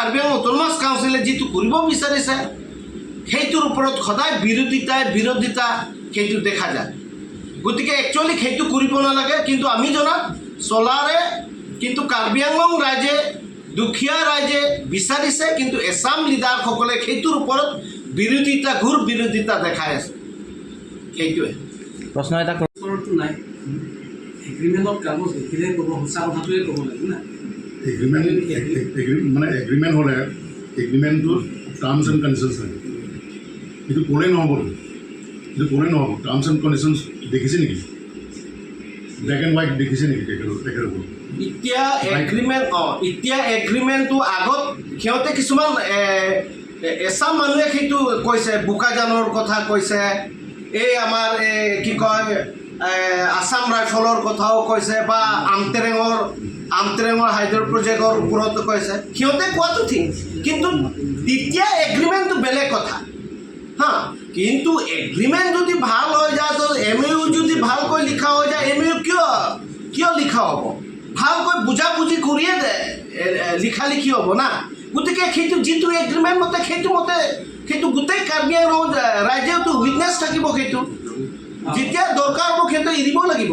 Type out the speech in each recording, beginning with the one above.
Karbi Anglong autonomous কাউন্সিলে যিটো কৰিব বিচাৰিছে, সেইটোৰ ওপৰত সদায় বিৰোধিতা সেইটো দেখা যায়। গতিকে একচুৱেলি সেইটো কৰিব নালাগে। কিন্তু আমি জনাত চলাৰে কিন্তু কাৰ্বি আংলং ৰাইজে, দুখীয়া ৰাইজে বিচাৰিছে, কিন্তু এছাম লিডাৰসকলে সেইটোৰ ওপৰত বিৰোধিতা, ঘোৰ বিৰোধিতা দেখাই আছে, সেইটোৱে। প্ৰশ্ন এটা। ওচৰতো নাই। এগ্ৰিমেণ্টত কাগজ দেখিলে ক'ব, সঁচা কথাটোৱে ক'ব লাগিব না। এগ্ৰিমেণ্ট মানে এগ্ৰিমেণ্ট হ'লে এগ্ৰিমেণ্টটোত টাৰ্মছ এণ্ড কণ্ডিশ্যনছ থাকে। সেইটো ক'লেই নহ'ব, সেইটো ক'লেই নহ'ব। টাৰ্মছ এণ্ড কণ্ডিশ্যনছ দেখিছে নেকি? ব্লেক এণ্ড হোৱাইট দেখিছে নেকি তেখেতসকল? এতিয়া এগ্ৰিমেণ্ট, এতিয়া এগ্ৰিমেণ্টটো আগত সিহঁতে কিছুমান এচাম মানুহে সেইটো কৈছে, বোকাজানৰ কথা কৈছে, এই আমাৰ এই কি কয়, আছাম ৰাইফলৰ কথাও কৈছে বা আমটেৰেঙৰ হাইড্ৰ প্ৰজেক্টৰ ওপৰতো কৈছে। সিহঁতে কোৱাটো ঠিক, কিন্তু তেতিয়া এগ্ৰিমেণ্টটো বেলেগ কথা হা। কিন্তু এগ্ৰিমেণ্ট যদি ভাল হৈ যায়, তো এমঅ'ইউ যদি ভালকৈ লিখা হৈ যায়, এমঅ'ইউ কিয় লিখা হ'ব? ভালকৈ বুজা বুজি কৰিয়ে লিখা লিখি হ'ব না। গতিকে সেইটো যিটো এগ্ৰিমেণ্ট মতে, সেইটো মতে সেইটো গোটেই কাৰ্বি আংলং ৰাইজেওতো উইটনেছ থাকিব। সেইটো যেতিয়া দৰকাৰ হ'ব, সেইটো এৰিব লাগিব।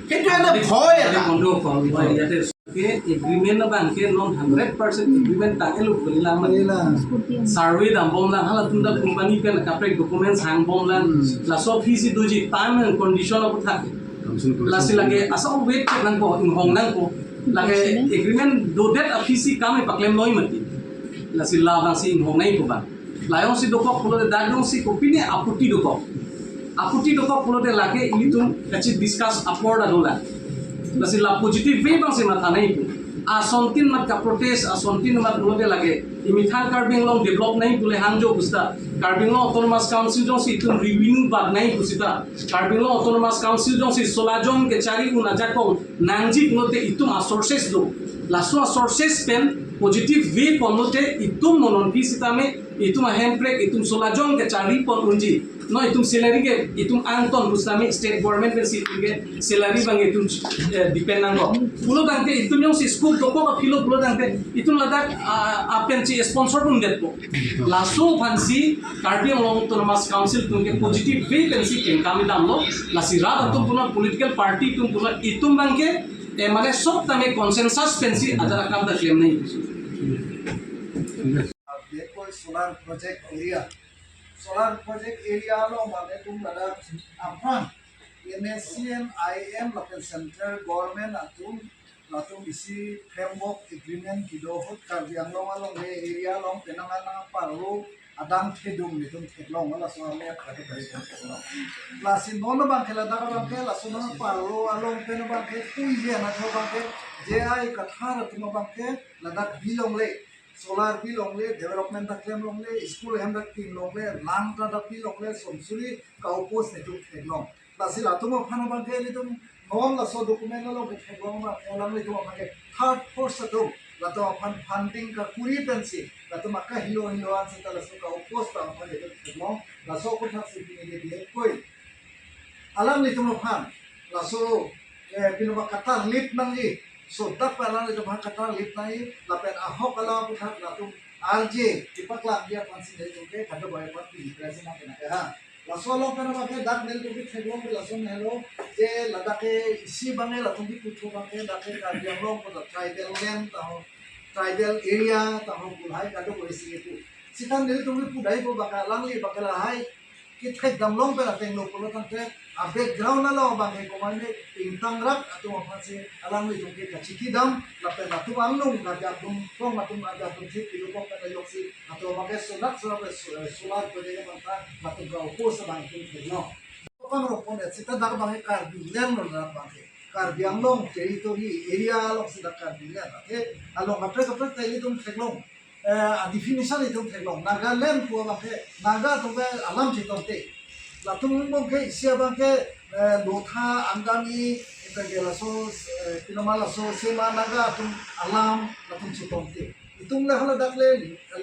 সেইটো এনে ভয় এটা। বন্ধুসকল, মই ইয়াতে এগ্ৰিমেণ্ট বা আনকে নন 100% এগ্ৰিমেণ্ট তাকে লোক বলিলা মানে survey dam bom lang hala tunda company pen kaprek documents hang bom lang la so fees doji time and condition of thak terms and la si lage asa wait nang ko in hong nang ko lage agreement do det afisi kam e paklem noi mati la si la bang si in hong nai ko ba la yong si dokok pulo de dag si kopine aputi dokok aputi dokok pulo de lage ilitum kachi discuss upward adola la si la positive way bang si matha nai ko asontin mat ka protest asontin mat pulo de lage imithang Karbi Anglong develop nai pule hangjo busta Karbi Anglong Autonomous Council jong si itum revenue bag nai pusita Karbi Anglong Autonomous Council jong si solajong ke chari una jakong nangji note itum a sources do laso a sources pen positive way pon note itum monon pi sitame itum a handbrake itum solajong ke chari pon unji no itum salary ke itum angton bustame state government pen si ke salary bang itum depend nanggo pulo dangte itum yong si school doko ka philo pulo dangte itum ladak a pen chi sponsor pun det po laso phansi Karbi Anglong Autonomous Council tum ke positive way pen si ken kami dam lo lasi ra tum puna political party tum puna itum bangke e মানে সব তামে consensus পেন্সি আজারা কাম দা claim নাই। বিশেষকৈ solar project area, solar project area lo mane tum lada apran NSCN IM lapen central government atum latum isi framework agreement kido hot Karbi Anglong along le area long penanga na paru adang thedum nitum theklong ala so ame khate bhai lasi nono bang khela da bang khela so nono paru along peno bang khe pui je na tho bang khe je ai katha ra tum bang khe ladak bilong le solar bill ongle development da claim longle school hem da team longle lang ta da bill ongle somsuri kaupos ne tum theklong lasi latum phana bang khe li tum non la so document lo ke theklong ba elang li tum bang third force tum latum phan funding ka kuri pensi latum akka hilo hilo an se ta la so kaupos ta phan le theklong la so ko thak si pini le koi alam li tum phan la so pinuma kata lip nang ji so dak pa lang ito bang kata lip nang ji lapen ahok ala puthak latum RJ tipak lang dia pansi dari tungke kado bay pat pi present na kena ha laso lo pena ba ke dak nel tu bi theglong bi laso nelo je ladake isi bange latum bi puthu bange dake Karbi Anglong ko tribal land ta ho tribal area ta ho bulhai kado ko isi itu sitan nel tu bi pudai ko baka langli bakala hai ki thek damlong pera tenglo pulo tangte a background na lo bang ko mane intang rak atum aphanse alang li tungke kachiki dam la pe latu anglung ga ja tum kong atum aga tum thik kilu kong pe yoksi ato bang solar solar solar project bang ta latu ga ko sa bang tum thek no pang ro pon sita dak bang Karbi land lo dak bang Karbi Anglong territory area along sida Karbi land ate along apre kapre taili tum theklong definition itu theklong Nagaland ko bang Naga to alam chitom te latung bang ke isia bang ke Lotha Angami ita laso pinoma laso sema Naga tum alam latung chitom te itung le hala dakle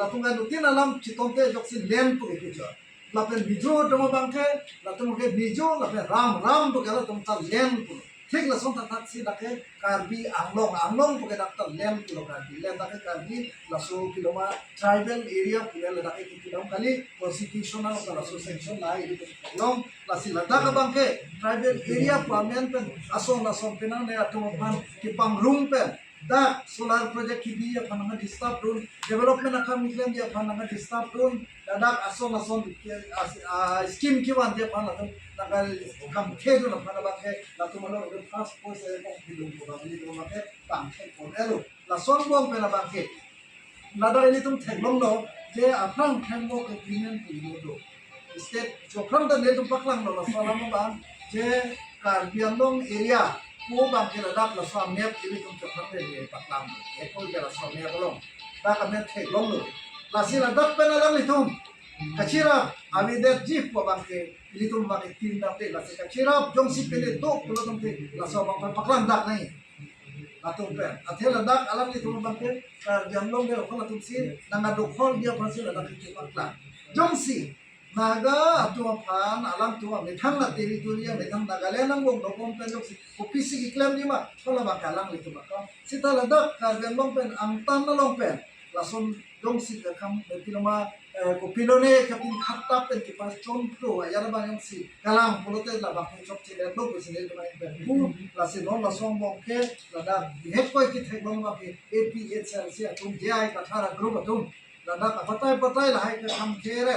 latung ga nutin alam chitom te joksi land pu ke jo lapen Mizo tomo bang ke latung ke Mizo lapen Ram Ram to kala tum ta land pu. ঠিক lason tatat si dake Karbi Anglong Anglong puke dakta land pulo Karbi land dake Karbi laso kiloma tribal area pule dake kilom kali constitutional ka laso sanction lai ili long lasi Ladakh bangke tribal area pamen pen ason ason pena ne atum pan ki pang room pen dak solar project ki bi aphan nga disturb run development akam miklem di aphan nga disturb run dak ason ason scheme ki wan di aphan atum nagal kam thedu na phana bangke latum alo first post e kong bilung ko bang li bangke bang the kon elo la son bong pena bangke ladar eli tum theklong lo je aphrang framework agreement pulmo do state chokram da ne tum paklang lo la salam bang je Karbi Anglong area po bang ke ladakh la sa map eli tum chokram de ne paklang ekol ke la sa map long ta ka me theklong lo la si ladakh pena lang litum kachira avidet ji po bang ke litum bang ke tin da te la si kachira jong si pele to pulo tum te la sa bang paklang dak nai atum pen athe ladakh alam litum bang ke Karbi Anglong de okhol atum si nanga dokhol dia phansi ladakh ki paklang jong si naga atum phan alam tu methang la territory methang nagaland ang bong dokom pen jong si opisi ki claim ni ma thola ba kalang litum ba sita ladakh Karbi Anglong pen angtan na long pen lason jong si ka kham piloma ko pilone kapin khatta pen ki pas chon pro ayara ba jong si kalam polote la ba chok chi le lo ko si le pen pu la si non la song bong ke ladakh bihet koi ki theklong ba ke APHLC atum JI kathara group atum ladakh patai patai la hai ka kham khere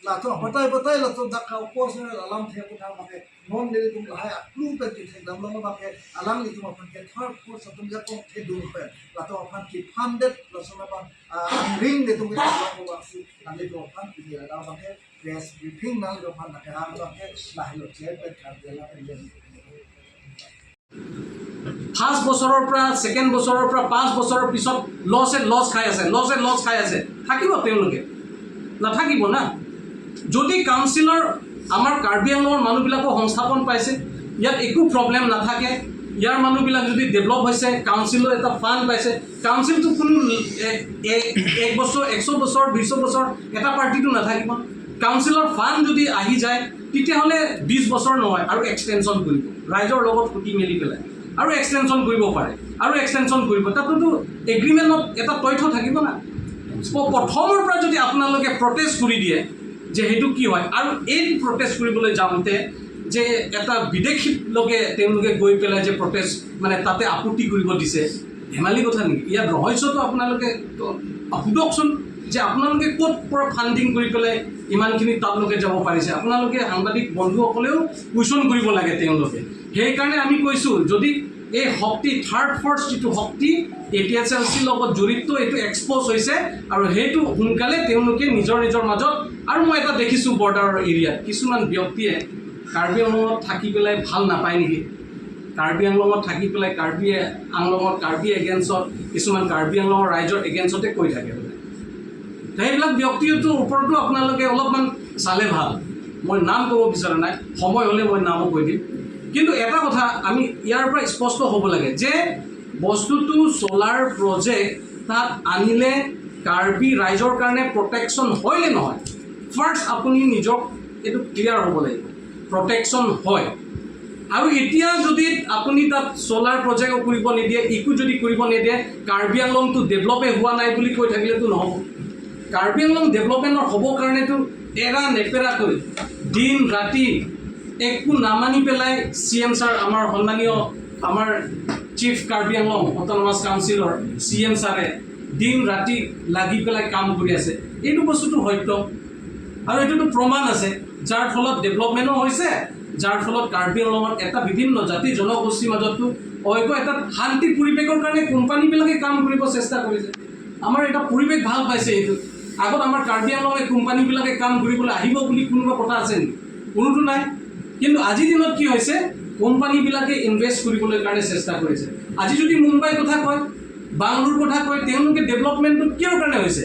la to patai patai la to dakha upos ne alam the ko tha ba ke non le tum la hai aklu pen ki thekdam long ba ke alam li tum aphan ke third force atum ja kong the dum pen la to aphan ki funded la sona ba ring le tum ke long ba si ang le to aphan ki la ba ke press briefing nang lo phan na ke ang ba ke la hilo che pen kha de la pen. First বছৰৰ পৰা second বছৰৰ পৰা 5 বছৰৰ পিছত লছে loss খাই আছে, লছে loss খাই আছে, থাকিব তেওঁলোকে নাথাকিব না। যদি কাউন্সিলৰ আমাৰ কাৰ্বি আংলঙৰ মানুহবিলাকো সংস্থাপন পাইছে, ইয়াত একো প্ৰব্লেম নাথাকে, ইয়াৰ মানুহবিলাক যদি ডেভেলপ হৈছে, কাউন্সিলৰ এটা ফাণ্ড পাইছে, কাউন্সিলটো কোনো 1 বছৰ, 100 বছৰ, 200 বছৰ এটা পাৰ্টিটো নাথাকিব। কাউন্সিলৰ ফাণ্ড যদি আহি যায় তেতিয়াহ'লে 20 বছৰ নহয় আৰু এক্সটেনশ্যন কৰিব, ৰাইজৰ লগত সুধি মেলি পেলাই আৰু এক্সটেনশ্যন কৰিব পাৰে আৰু এক্সটেনশ্যন কৰিব। তাতোতো এগ্ৰিমেণ্টত এটা তথ্য থাকিব না। প্ৰথমৰ পৰা যদি আপোনালোকে প্ৰটেষ্ট কৰি দিয়ে যে সেইটো কি হয়, আৰু এই প্ৰটেষ্ট কৰিবলৈ যাওঁতে যে এটা বিদেশী লোকে তেওঁলোকে গৈ পেলাই যে প্ৰটেষ্ট মানে তাতে আপত্তি কৰিব দিছে, ধেমালি কথা নেকি? ইয়াত ৰহস্যটো আপোনালোকে সোধকচোন যে আপোনালোকে ক'ত পৰা ফাণ্ডিং কৰি পেলাই ইমানখিনি তাতলৈকে যাব পাৰিছে। আপোনালোকে সাংবাদিক বন্ধুসকলেও কুৱেশ্যন কৰিব লাগে তেওঁলোকে। সেইকাৰণে আমি কৈছোঁ, যদি এই শক্তি থাৰ্ড ফ'ৰ্চ যিটো শক্তি এপিএইচএলচিৰ লগত জড়িত, এইটো এক্সপ'জ হৈছে আৰু সেইটো সোনকালে তেওঁলোকে নিজৰ নিজৰ মাজত। আৰু মই এটা দেখিছোঁ, বৰ্ডাৰৰ এৰিয়াত কিছুমান ব্যক্তিয়ে কাৰ্বি আংলঙত থাকি পেলাই ভাল নাপায় নেকি, কাৰ্বি আংলঙত থাকি পেলাই কাৰ্বি আংলঙত কাৰ্বি এগেইনষ্টত, কিছুমান কাৰ্বি আংলঙৰ ৰাইজৰ এগেইনষ্টতে কৈ থাকে বোলে। সেইবিলাক ব্যক্তিটোৰ ওপৰতো আপোনালোকে অলপমান চালে ভাল। মই নাম ক'ব বিচৰা নাই, সময় হ'লে মই নামো কৈ দিম। কিন্তু এটা কথা আমি ইয়াৰ পৰা স্পষ্ট হ'ব লাগে যে বস্তুটো ছ'লাৰ প্ৰজেক্ট তাত আনিলে কাৰ্বি ৰাইজৰ কাৰণে প্ৰটেকশ্যন হয় নে নহয়, ফাৰ্ষ্ট আপুনি নিজক এইটো ক্লিয়াৰ হ'ব লাগিব, প্ৰটেকশ্যন হয়। আৰু এতিয়া যদি আপুনি তাত ছ'লাৰ প্ৰজেক্ট কৰিব নিদিয়ে, ইকো যদি কৰিব নিদিয়ে, কাৰ্বি আংলংটো ডেভেলপে হোৱা নাই বুলি কৈ থাকিলেতো নহ'ব। কাৰ্বি আংলং ডেভেলপমেণ্টৰ হ'বৰ কাৰণেতো এৰা নেপেৰাকৈ দিন ৰাতি একো নামানি পেলাই চি এম ছাৰ, আমাৰ সন্মানীয় আমাৰ চিফ কাৰ্বি আংলং অট'নমাছ কাউন্সিলৰ চি এম ছাৰে দিন ৰাতি লাগি পেলাই কাম কৰি আছে। এইটো বস্তুটো সত্য আৰু এইটোতো প্ৰমাণ আছে, যাৰ ফলত ডেভেলপমেণ্টো হৈছে, যাৰ ফলত কাৰ্বি আংলঙত এটা বিভিন্ন জাতি জনগোষ্ঠীৰ মাজতো ঐক্য, এটা শান্তি পৰিৱেশৰ কাৰণে কোম্পানীবিলাকে কাম কৰিব চেষ্টা কৰিছে। আমাৰ এটা পৰিৱেশ ভাল পাইছে এইটো। আগত আমাৰ কাৰ্বি আংলঙে কোম্পানীবিলাকে কাম কৰিবলৈ আহিব বুলি কোনোবা কথা আছে নেকি? কোনোতো নাই। কিন্তু আজিৰ দিনত কি হৈছে, কোম্পানীবিলাকে ইনভেষ্ট কৰিবলৈ কাৰণে চেষ্টা কৰিছে। আজি যদি মুম্বাইৰ কথা কয়, বাংলোৰ কথা কয়, তেওঁলোকে ডেভেলপমেণ্টটো কিহৰ কাৰণে হৈছে?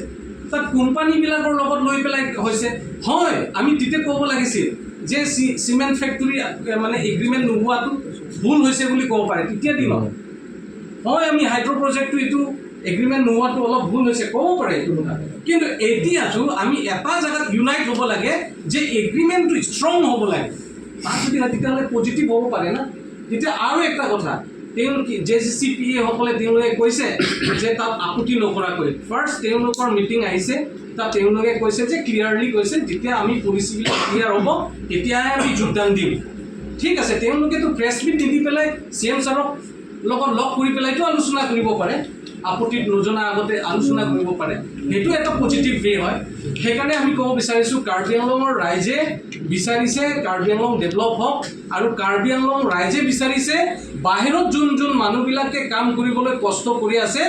তাত কোম্পানীবিলাকৰ লগত লৈ পেলাই হৈছে। হয়, আমি তেতিয়া ক'ব লাগিছিল যে চিমেণ্ট ফেক্টৰী মানে এগ্ৰিমেণ্ট নোহোৱাটো ভুল হৈছে বুলি ক'ব পাৰে তেতিয়া দিনত। হয়, আমি হাইড্ৰ' প্ৰজেক্টটো এইটো এগ্ৰিমেণ্ট নোহোৱাটো অলপ ভুল হৈছে ক'ব পাৰে এইটো কথা। কিন্তু এতিয়াতো আমি এটা জেগাত ইউনাইট হ'ব লাগে যে এগ্ৰিমেণ্টটো ষ্ট্ৰং হ'ব লাগে। তাত যদি হয় তেতিয়াহ'লে পজিটিভ হ'ব পাৰে না। এতিয়া আৰু এটা কথা, তেওঁলোক জে চি পি এসকলে তেওঁলোকে কৈছে যে তাত আপত্তি নকৰাকৈ ফাৰ্ষ্ট তেওঁলোকৰ মিটিং আহিছে। তাত তেওঁলোকে কৈছে যে ক্লিয়াৰলি কৈছে, যেতিয়া আমি পলিচিবিলাক ক্লিয়াৰ হ'ব, তেতিয়াহে আমি যোগদান দিম। ঠিক আছে, তেওঁলোকেতো প্ৰেছ মিট নিদি পেলাই চি এম ছাৰক লগত লগ কৰি পেলাইতো আলোচনা কৰিব পাৰে। আপত্তি নজনা আগতে আলোচনা কৰিব পাৰে, সেইটো এটা পজিটিভ ৱে হয়। সেইকাৰণে আমি ক'ব বিচাৰিছোঁ, কাৰ্বি আংলঙৰ ৰাইজে বিচাৰিছে কাৰ্বি আংলং ডেভেলপ হওক আৰু কাৰ্বি আংলং ৰাইজে বিচাৰিছে বাহিৰত যোন যোন মানুহবিলাকে কাম কৰিবলৈ কষ্ট কৰি আছে,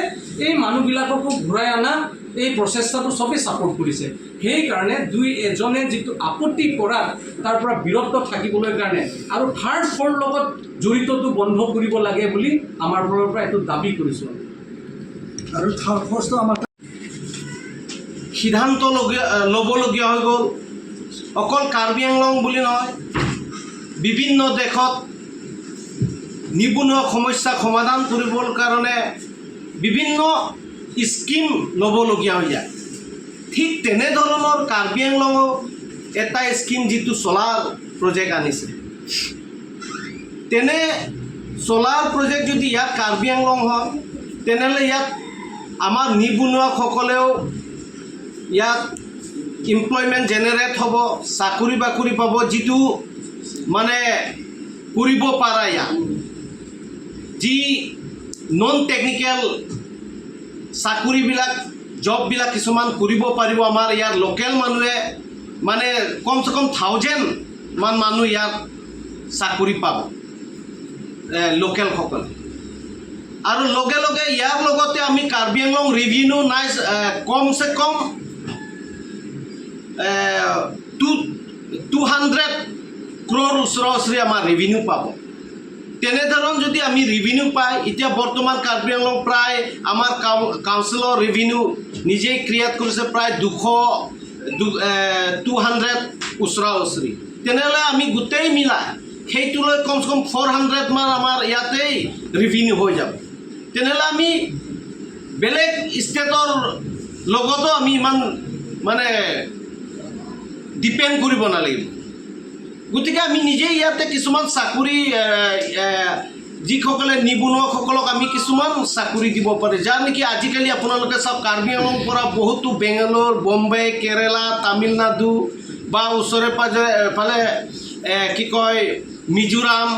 এই মানুহবিলাককো ঘূৰাই অনা এই প্ৰচেষ্টাটো চবেই ছাপৰ্ট কৰিছে। সেইকাৰণে দুই এজনে যিটো আপত্তি কৰাত তাৰ পৰা বিৰত থাকিবলৈ কাৰণে আৰু থাৰ্ড ফ'ৰ লগত জড়িতটো বন্ধ কৰিব লাগে বুলি আমাৰ ফালৰ পৰা এইটো দাবী কৰিছোঁ আমি। আৰু থাৰ্ড ফ'ৰ্চটো আমাৰ সিদ্ধান্ত ল'বলগীয়া হৈ গ'ল। অকল কাৰ্বি আংলং বুলি নহয়, বিভিন্ন দেশত নিবনুৱা সমস্যা সমাধান কৰিবৰ কাৰণে বিভিন্ন স্কীম ল'বলগীয়া হৈ যায়। ঠিক তেনেধৰণৰ কাৰ্বি আংলঙো এটা স্কীম, যিটো চ'লাৰ প্ৰজেক্ট আনিছে, তেনে চ'লাৰ প্ৰজেক্ট যদি ইয়াত কাৰ্বি আংলং হয়, তেনেহ'লে ইয়াত আমাৰ নিবনুৱাসকলেও ইয়াত এমপ্লয়মেণ্ট জেনেৰেট হ'ব, চাকৰি বাকৰি পাব, যিটো মানে কৰিব পাৰা ইয়াত যি নন টেকনিকেল চাকৰিবিলাক, জববিলাক কিছুমান কৰিব পাৰিব আমাৰ ইয়াৰ লোকেল মানুহে। মানে কমচে কম 1000 মান মানুহ ইয়াত চাকৰি পাব লোকেলসকলে। আৰু লগে লগে ইয়াৰ লগতে আমি কাৰ্বি আংলং ৰেভিনিউ নাই কমচে কম 200 ক্ৰ'ৰ ওচৰা ওচৰি আমাৰ ৰেভিনিউ পাব। তেনেধৰণ যদি আমি ৰেভিনিউ পাই, এতিয়া বৰ্তমান কাৰ্বি আংলং প্ৰায় আমাৰ কাউন্সিলৰ ৰেভিনিউ নিজেই ক্ৰিয়েট কৰিছে প্ৰায় 200 ওচৰা ওচৰি। তেনেহ'লে আমি গোটেই মিলাই সেইটোলৈ কমচে কম 400 মান আমাৰ ইয়াতেই ৰেভিনিউ হৈ যাব। তেনেহ'লে আমি বেলেগ ষ্টেটৰ লগতো আমি ইমান মানে ডিপেণ্ড কৰিব নালাগিব। গতিকে আমি নিজেই ইয়াতে কিছুমান চাকৰি, এ, এ, যিসকলে নিবনুৱাসকলক আমি কিছুমান চাকৰি দিব পাৰোঁ, যাৰ নেকি আজিকালি আপোনালোকে চাওক, কাৰ্বি আংলং পৰা বহুতো বেংগালোৰ, বম্বে, কেৰেলা, তামিলনাডু বা ওচৰে পাজৰে এফালে কি কয় মিজোৰাম,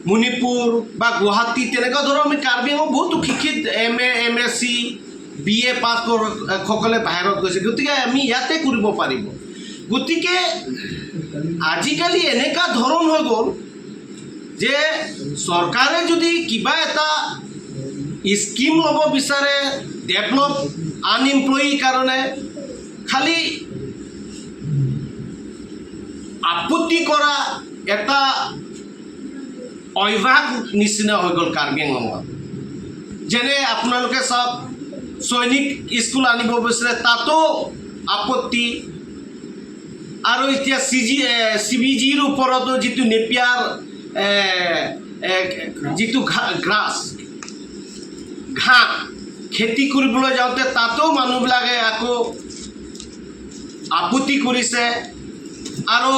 মণিপুৰ বা গুৱাহাটী, তেনেকুৱা ধৰণৰ আমি কাৰ্বি আংলং বহুতো শিক্ষিত এম এ, এম.এছ.চি, বি.এ. পাছ সকলে বাহিৰত গৈছে। গতিকে আমি ইয়াতে কৰিব পাৰিব। গতিকে আজিকালি এনেকুৱা ধৰণ হৈ গ'ল যে চৰকাৰে যদি কিবা এটা স্কীম ল'ব বিচাৰে ডেভেলপ আনএমপ্লয়ীৰ কাৰণে, খালি আপত্তি কৰা এটা অভ্যাস নিচিনা হৈ গ'ল কাৰ্বি আংলঙত। যেনে আপোনালোকে চাওক, সৈনিক স্কুল আনিব বিচাৰে, তাতো আপত্তি। আৰু এতিয়া চি বি জিৰ ওপৰতো যিটো নেপিয়াৰ এ, এ, যিটো গ্ৰাছ, ঘাঁহ খেতি কৰিবলৈ যাওঁতে তাতো মানুহবিলাকে আকৌ আপত্তি কৰিছে। আৰু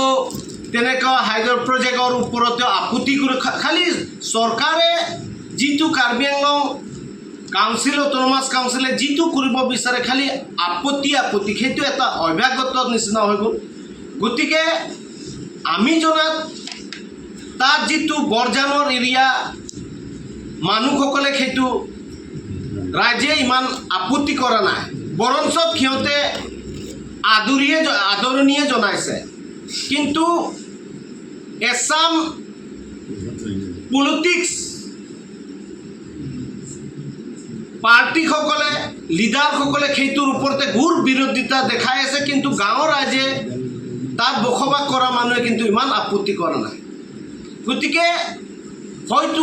তেনেকুৱা হাইড্ৰ প্ৰজেক্টৰ ওপৰতো আপত্তি কৰি খালি চৰকাৰে যিটো কাৰ্বি আংলং কাউন্সিল, অট'নমাছ কাউন্সিলে যিটো কৰিব বিচাৰে, খালি আপত্তি আপত্তি, সেইটো এটা অভ্যাসগত নিচিনা হৈ গ'ল। গতিকে আমি জনাত তাত যিটো বৰজানৰ এৰিয়া মানুহসকলে সেইটো ৰাইজে ইমান আপত্তি কৰা নাই, বৰঞ্চ সিহঁতে আদৰণিয়ে জনাইছে। কিন্তু এছাম পলিটিক্স পাৰ্টীসকলে, লিডাৰসকলে সেইটোৰ ওপৰতে ঘোৰ বিৰোধিতা দেখাই আছে। কিন্তু গাঁৱৰ ৰাইজে, তাত বসবাস কৰা মানুহে কিন্তু ইমান আপত্তি কৰা নাই। গতিকে হয়তো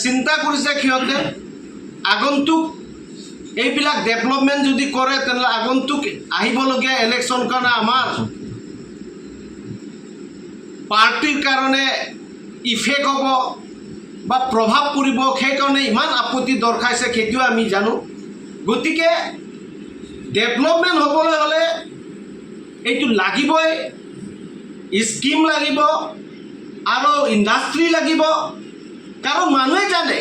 চিন্তা কৰিছে সিহঁতে, আগন্তুক এইবিলাক ডেভেলপমেণ্ট যদি কৰে, তেনেহ'লে আগন্তুক আহিবলগীয়া ইলেকশ্যন কাৰণে আমাৰ পাৰ্টীৰ কাৰণে ইফেক্ট হ'ব বা প্ৰভাৱ পৰিব, সেইকাৰণে ইমান আপত্তি দৰ্শাইছে, সেইটোৱে আমি জানো। গতিকে ডেভেলপমেণ্ট হ'বলৈ হ'লে এইটো লাগিবই, স্কীম লাগিব আৰু ইণ্ডাষ্ট্ৰী লাগিব। কাৰণ মানুহে জানে,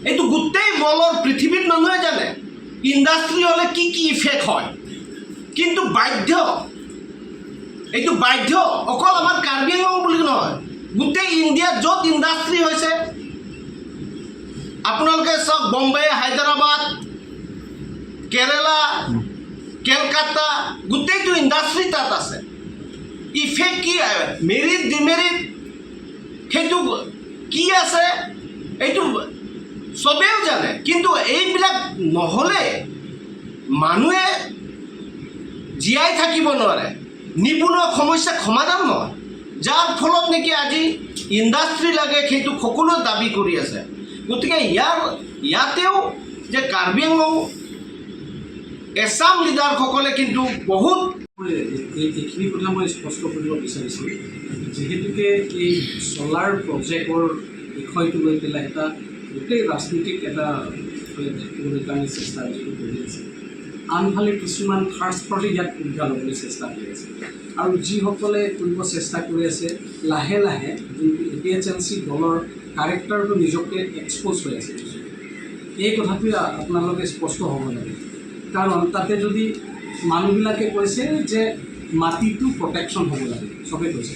এইটো গোটেই ৱৰ্ল্ডৰ পৃথিৱীত মানুহে জানে ইণ্ডাষ্ট্ৰি হ'লে কি কি ইফেক্ট হয়। কিন্তু বাধ্য, এইটো বাধ্য, অকল আমাৰ কাৰ্বি আংলং বুলি নহয়, গোটেই ইণ্ডিয়াত য'ত ইণ্ডাষ্ট্ৰি হৈছে, আপোনালোকে চাওক, বম্বে, হায়দৰাবাদ, কেৰেলা, কেলকাতা, গোটেইটো ইণ্ডাষ্ট্ৰি তাত আছে। ইফেক্ট কি, মেৰিট ডিমেৰিট সেইটো কি আছে, এইটো চবেও জানে। কিন্তু এইবিলাক নহ'লে মানুহে জীয়াই থাকিব নোৱাৰে, নিবনুৱা সমস্যা সমাধান নহয়। যাৰ ফলত নেকি আজি ইণ্ডাষ্ট্ৰি লাগে, সেইটো সকলোৱে দাবী কৰি আছে। গতিকে ইয়াতেও যে কাৰ্বি আংলং এছাম লিডাৰসকলে কিন্তু বহুত মই এইখিনি কথা মই স্পষ্ট কৰিব বিচাৰিছোঁ, যিহেতুকে এই চ'লাৰ প্ৰজেক্টৰ বিষয়টো লৈ পেলাই এটা গোটেই ৰাজনৈতিক এটা থাকিবলৈ কাৰণে চেষ্টা যিটো কৰি আছে, আনফালে কিছুমান থাৰ্ড পাৰ্টি ইয়াত সুবিধা ল'বলৈ চেষ্টা কৰি আছে। আৰু যিসকলে কৰিব চেষ্টা কৰি আছে, লাহে লাহে যোনটো এপিএইচএলচি দলৰ কাৰেক্টাৰটো নিজকে এক্সপ'জ হৈ আছে, এই কথাটোৱে আপোনালোকে স্পষ্ট হ'ব লাগে। কাৰণ তাতে যদি মানুহবিলাকে কৈছে যে মাটিটো প্ৰটেকশ্যন হ'ব লাগে, চবেই কৈছে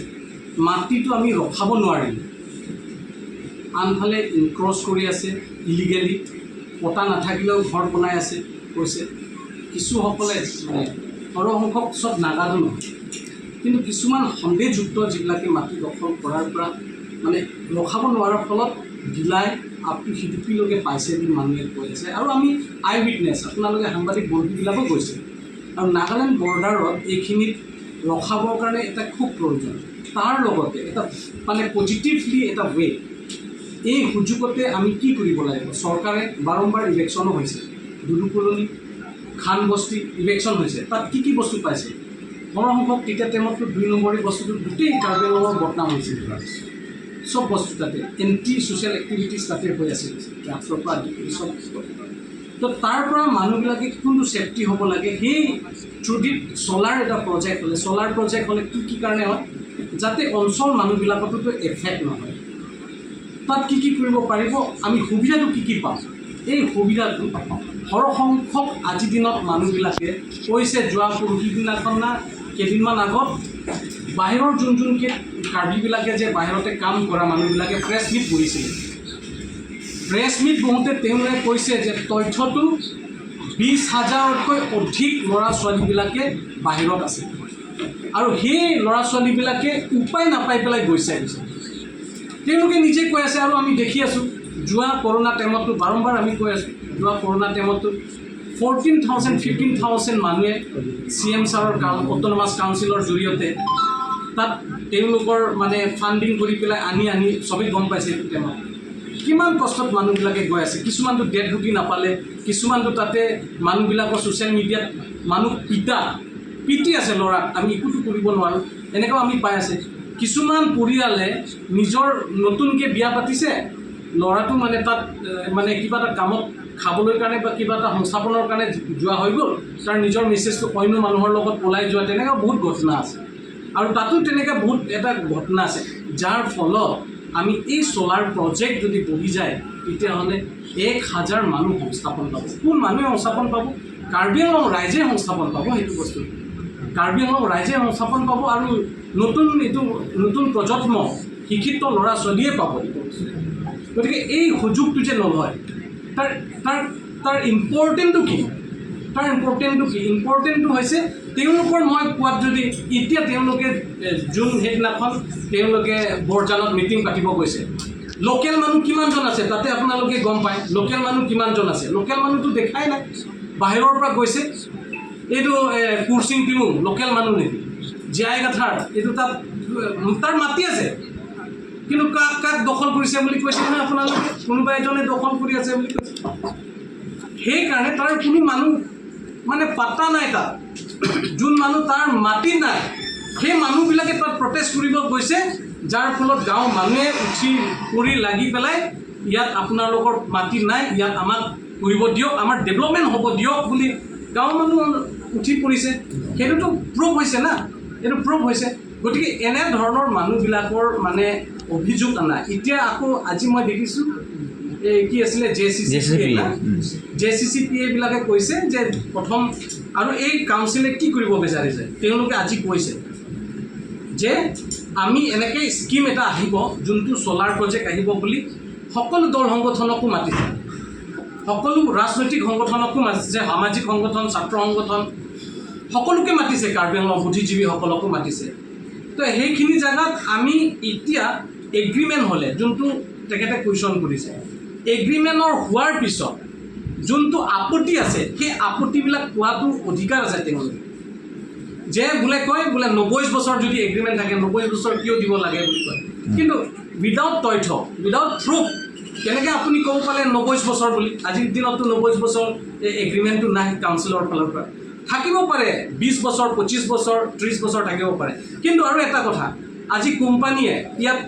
মাটিটো আমি ৰখাব নোৱাৰিম। আনফালে ইনক্ৰচ কৰি আছে ইলিগেলি, পটা নাথাকিলেও ঘৰ বনাই আছে কৈছে। কিছুসকলে, মানে সৰহসংখ্যক চব নাগাদো নহয়, কিন্তু কিছুমান সন্দেহযুক্ত যিবিলাকে মাটি দখল কৰাৰ পৰা মানে ৰখাব নোৱাৰাৰ ফলত ডিলাই আপ টু সিডুপিলৈকে পাইছে বুলি মানুহে কৈ আছে। আৰু আমি আই উইটনেছ, আপোনালোকে সাংবাদিক বন্ধুবিলাকো গৈছে। আৰু নাগালেণ্ড বৰ্ডাৰত এইখিনিত ৰখাবৰ কাৰণে এটা খুব প্ৰয়োজন। তাৰ লগতে এটা মানে পজিটিভলি এটা ৱে, এই সুযোগতে আমি কি কৰিব লাগিব? চৰকাৰে বাৰম্বাৰ ইলেকশ্যনো হৈছে, দুদু কলনি, খানবস্তি ইলেকশ্যন হৈছে, তাত কি কি বস্তু পাইছে? সৰহসংখ্যক তেতিয়া টাইমততো 2 নম্বৰী বস্তুটো গোটেই কাৰ্বি আংলঙৰ বদনাম হৈছিল। চব বস্তু তাতে এণ্টি ছ'চিয়েল এক্টিভিটিছ তাতে হৈ আছিল, ড্ৰাগছৰ পৰা আদি কৰি চব। তো তাৰ পৰা মানুহবিলাকে কোনটো ছেফটি হ'ব লাগে, সেই থ্ৰুদিত চ'লাৰ এটা প্ৰজেক্ট হ'লে, চ'লাৰ প্ৰজেক্ট হ'লে কি কি কাৰণে হয়, যাতে অঞ্চল মানুহবিলাকতো এফেক্ট নহয়। তাত কি কি কৰিব পাৰিব, আমি সুবিধাটো কি কি পাম, এই সুবিধাটো সৰহসংখ্যক আজিৰ দিনত মানুহবিলাকে কৈছে। যোৱা পৰহি দিনাখন না কেইদিনমান আগত বাহিৰৰ যোন যোনকে কাৰ্বিবিলাকে যে বাহিৰতে কাম কৰা মানুহবিলাকে প্ৰেছ মিট বহিছিলে। প্ৰেছ মিট বহোঁতে তেওঁলোকে কৈছে যে তথ্যটো 20 হাজাৰতকৈ অধিক ল'ৰা ছোৱালীবিলাকে বাহিৰত আছে আৰু সেই ল'ৰা ছোৱালীবিলাকে উপায় নাপাই পেলাই গৈছে গৈছে তেওঁলোকে নিজে কৈ আছে। আৰু আমি দেখি আছোঁ, যোৱা কৰোণা টাইমতো বাৰম্বাৰ আমি কৈ আছোঁ, যোৱা কৰোণা টাইমতো 14,000, 15,000 মানুহে চি এম ছাৰৰ অট'নমাছ কাউন্সিলৰ জৰিয়তে তাত তেওঁলোকৰ মানে ফাণ্ডিং কৰি পেলাই আনি আনি চবেই গম পাইছে। এইটো টাইমত কিমান কষ্টত মানুহবিলাকে গৈ আছে। কিছুমানটো ডেড বডি নাপালে, কিছুমানটো তাতে মানুহবিলাকৰ ছ'চিয়েল মিডিয়াত মানুহ পিটি আছে ল'ৰাক, আমি একোতো কৰিব নোৱাৰোঁ, এনেকুৱাও আমি পাই আছে। কিছুমান পৰিয়ালে নিজৰ নতুনকৈ বিয়া পাতিছে, ল'ৰাটো মানে তাত মানে কিবা এটা কামত খাবলৈ কাৰণে বা কিবা এটা সংস্থাপনৰ কাৰণে যোৱা হৈ গ'ল, তাৰ নিজৰ মিছেছটো অন্য মানুহৰ লগত পলাই যোৱা, তেনেকুৱা বহুত ঘটনা আছে। আৰু তাতো তেনেকৈ বহুত এটা ঘটনা আছে, যাৰ ফলত আমি এই চ'লাৰ প্ৰজেক্ট যদি বহি যায়, তেতিয়াহ'লে 1,000 মানুহ সংস্থাপন পাব। কোন মানুহে সংস্থাপন পাব? কাৰ্বি আংলং ৰাইজে সংস্থাপন পাব। সেইটো বস্তু কাৰ্বি আংলং ৰাইজে সংস্থাপন পাব আৰু নতুন এইটো নতুন প্ৰজন্ম শিক্ষিত ল'ৰা ছোৱালীয়ে পাব এইটো বস্তু। গতিকে এই সুযোগটো যে নলয়, তাৰ তাৰ তাৰ ইম্পৰ্টেণ্টটো কি? তাৰ ইম্পৰ্টেণ্টটো কি? ইম্পৰ্টেণ্টটো হৈছে তেওঁলোকৰ, মই কোৱাত যদি এতিয়া তেওঁলোকে যোন সেইদিনাখন তেওঁলোকে বৰজানত মিটিং পাতিব গৈছে, লোকেল মানুহ কিমানজন আছে তাতে আপোনালোকে গম পায়। লোকেল মানুহ কিমানজন আছে? লোকেল মানুহটো দেখাই নাই, বাহিৰৰ পৰা গৈছে। এইটো কুৰচিং টিমুং লোকেল মানুহ নেকি? জীয়াই গাথাৰ এইটো তাত তাৰ মাটি আছে, কিন্তু কাক কাক দখল কৰিছে বুলি কৈছে নহয় আপোনালোকে? কোনোবা এজনে দখল কৰি আছে বুলি কৈছে। সেইকাৰণে তাৰ কোনো মানুহ মানে পাত্তা নাই। তাত যোন মানুহ তাৰ মাটি নাই, সেই মানুহবিলাকে তাত প্ৰটেষ্ট কৰিব গৈছে, যাৰ ফলত গাঁৱৰ মানুহে উঠি পৰি লাগি পেলাই ইয়াত আপোনালোকৰ মাটি নাই, ইয়াত আমাক কৰিব দিয়ক, আমাৰ ডেভেলপমেণ্ট হ'ব দিয়ক বুলি গাঁৱৰ মানুহ উঠি পৰিছে। সেইটোতো প্ৰুভ হৈছে না, এইটো প্ৰুভ হৈছে। গতিকে এনেধৰণৰ মানুহবিলাকৰ মানে অভিযোগ অনা। এতিয়া আকৌ আজি মই দেখিছোঁ, এই কি আছিলে, J C JCCPA, J C C P এইবিলাকে কৈছে যে প্ৰথম আৰু এই কাউন্সিলে কি কৰিব বিচাৰিছে, তেওঁলোকে আজি কৈছে যে আমি এনেকৈ স্কীম এটা আহিব, যোনটো চ'লাৰ প্ৰজেক্ট আহিব বুলি সকলো দল সংগঠনকো মাতিছে, সকলো ৰাজনৈতিক সংগঠনকো মাতিছে, সামাজিক সংগঠন, ছাত্ৰ সংগঠন সকলোকে মাতিছে, কাৰ্বি আংলং বুদ্ধিজীৱীসকলকো মাতিছে। তো সেইখিনি জেগাত আমি এতিয়া এগ্ৰিমেণ্ট হ'লে, যোনটো তেখেতে কুৱেশ্যন কৰিছে, এগ্ৰিমেণ্টৰ হোৱাৰ পিছত যোনটো আপত্তি আছে, সেই আপত্তিবিলাক কোৱাটো অধিকাৰ আছে তেওঁলোকে, যে বোলে কয় বোলে 90 বছৰ যদি এগ্ৰিমেণ্ট থাকে, 90 বছৰ কিয় দিব লাগে বুলি কয়। কিন্তু উইদাউট তথ্য, উইদাউট প্ৰুফ কেনেকৈ আপুনি ক'ব পালে 90 বছৰ বুলি? আজিৰ দিনততো 90 বছৰ এই এগ্ৰিমেণ্টটো নাই। কাউন্সিলৰ ফালৰ পৰা থাকিব পাৰে 20 বছৰ, 25 বছৰ, 30 বছৰ থাকিব পাৰে। কিন্তু আৰু এটা কথা, আজি কোম্পানীয়ে ইয়াত